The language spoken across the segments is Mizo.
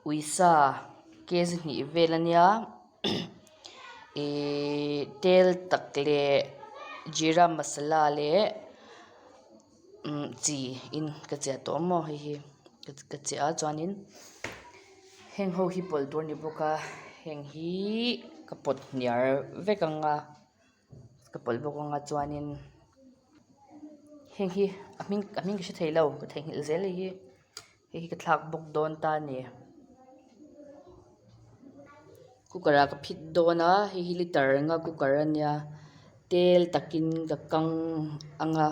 Uisa kg hnih vel ania ihh tel tak leh jeera masala leh umm chi in ka chiah tawh maw hei hi ka chiah a chuanin heng ho hi pawlh tur a ni bawk a heng hi ka pawt hniar vek ang a ka pawlh bawk ang a chuanin heng hi a hming a hming ka hre thei lo ka theihnghilh zel hei hi. Hei hi ka thlak bawk dawn ta a ni. Cooker ah ka phit dawn a hei hi liter anga cooker a nia tel takin ka kang anga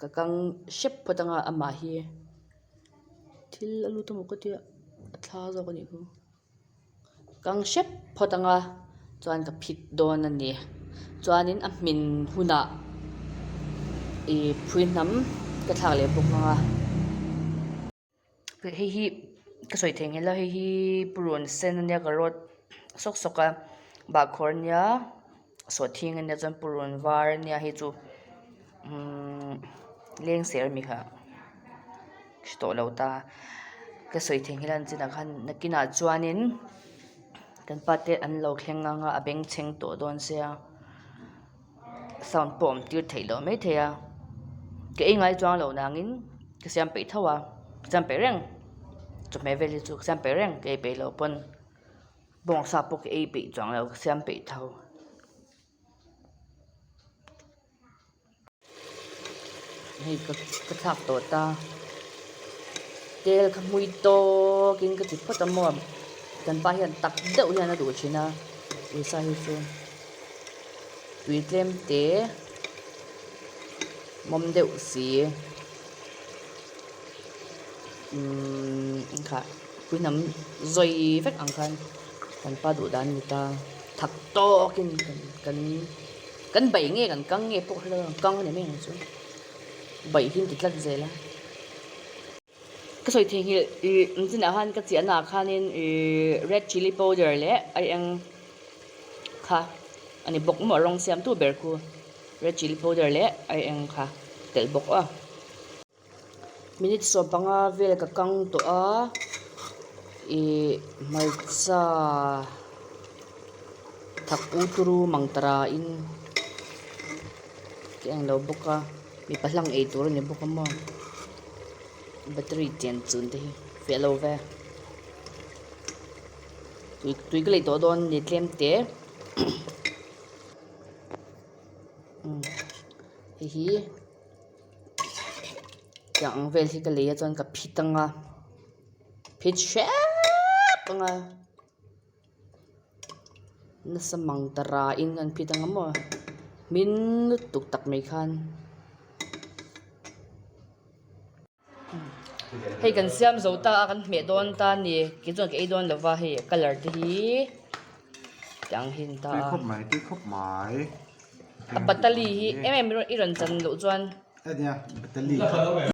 ka kang hrep phawt anga amah hi thil a lut emaw ka tia a thla zawk a nih chu. Kang hrep phawt anga chuan ka phit dawn a ni. Chuanin a hmin hunah ih phui hnam ka thlak leh bawk anga hei hi ka sawi thei nghelh a hei hi purun sen ania ka rawt sawk sawk a bahkhawr ania sawhthing ania chuan purun var ania hei chu umm lengser ami kha hre tawh lo ta ka sawi thei nghelh a an chinah khan nakinah chuanin kan pa te an lo thleng ang a a bengchheng tawh dawn sia sound pawh a awm tir theih loh maithei a ka ei ngai chuang lo nangin ka siam peih tho a ka siam peih reng chawhmeh vel hi chu ka siam peih reng ka ei peih loh pawn bawngsa pawh ka ei peih chuang lo ka siam peih tho. Hei ka ka thlak tawh ta tel kha hmui tawkin ka ti phawt a maw kan pa hian tak deuh hian a duh thin a uisa hi chu tui tlem te mawm deuh si umm kha pui hnam zawi vek ang khan kan pa duh dan a ni ta thak tawkin kan kan baih nge kan kang nge pawh hre lo ang kang a ni mai ang chu baih hi an ti tlat zel a ka sawi thei nghilh ih an chinah khan ka chiahna ah khanin ih red chilli powder leh a eng kha a ni bawk maw rawng siam tu ber khu red chilli powder leh a eng kha telh bawk aw. Minute 15 vel ka kang tawh a ih hmarcha thak u turu mang tara in ka en lo bawk a mipa hlang ei tur a ni bawk a maw battery chen chun te hi fiah lo ve tui tui ka lei tawh dawn a ni tlem te hei hi. Tiang ang vel hi ka lei a chuan ka phit ang a phit hrep ang a nasa mang ta rain kan phit ang a maw hmin lutuk tak mai khan hei kan siam zo ta a kan hmeh dawn ta a ni kei chuan ka ei dawn lo va hei colour te hi tiang hi a ni ta a. Tui khawp mai tui khawp mai. A batali hi em em i rawn chan loh chuan. Ania batali.